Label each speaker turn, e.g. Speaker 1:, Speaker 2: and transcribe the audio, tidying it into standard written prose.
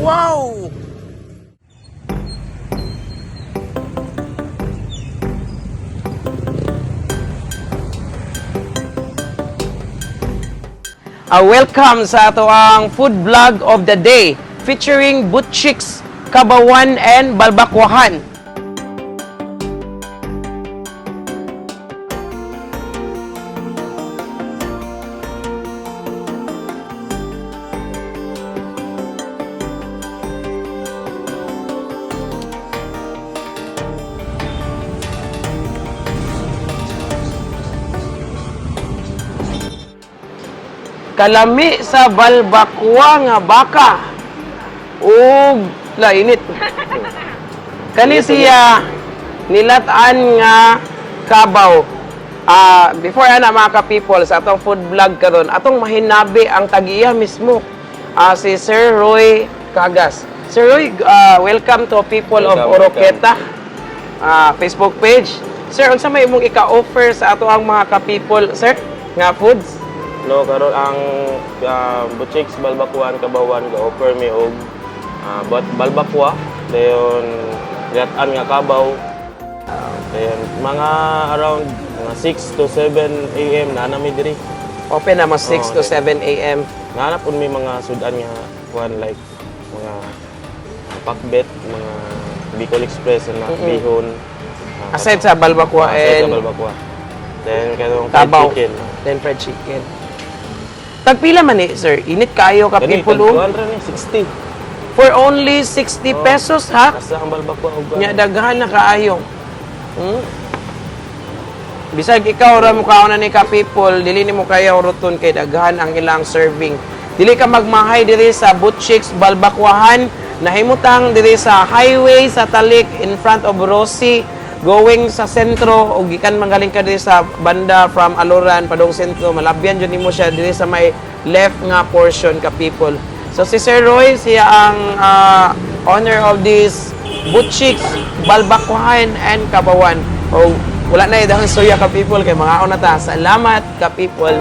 Speaker 1: Wow! Welcome sa ato ang food vlog of the day featuring Butchik's Kabawan and Balbakwahan. Kalami sa balbakwa nga baka. Ug la init. Kani siya nilat-an nga kabaw. Before ana, mga ka-people, sa atong food vlog karon, atong mahinabi ang tagiya mismo. Si Sir Roy Cagas. Sir Roy, welcome to People of
Speaker 2: Welcome,
Speaker 1: Oroqueta Facebook page. Sir, unsa may imong ika-offer sa ato ang mga ka-people, sir, nga foods?
Speaker 2: No, karon ang Butchik's Balbakuan Kabawan ga-offer mi og balbakwa, dayon gatan nga kabaw. Dayon mga around mga 6 to 7 AM na mi diri.
Speaker 1: Open na mo 6
Speaker 2: Oo,
Speaker 1: to 7 a.m.
Speaker 2: Naa na pud mi mga sudan nga kuan, like mga pakbet, mga Bicol Express na bihon.
Speaker 1: Aside sa balbakwa
Speaker 2: aside sa
Speaker 1: and
Speaker 2: balbakwa. Then kanong fried
Speaker 1: kabaw.
Speaker 2: chicken.
Speaker 1: Then fried chicken. Tagpila man eh, sir. Init kayo ka
Speaker 2: Kani
Speaker 1: people, oh.
Speaker 2: tag kuan ra ni 60.
Speaker 1: For only 60 pesos, ha?
Speaker 2: Asa ang balbakwa og kuan.
Speaker 1: Nya daghan na kaayo. Bisag ikaw ra mo kaon na ni ka people, dili nimo kaya uruton kay daghan ang ilang serving. Dili ka magmahay diri sa Butchik's Balbakwahan, nahimutang diri sa highway sa Talik in front of Rossi going sa sentro o gikan manggaling ka diri sa banda from Aloran padung sentro, malabyan jud nimo siya diri sa may left nga portion ka people. So si Sir Roy, siya ang owner of this Butchik's Balbakwahan and Kabawan. O wala na idang suya ka people kay mga na ta. Salamat ka people.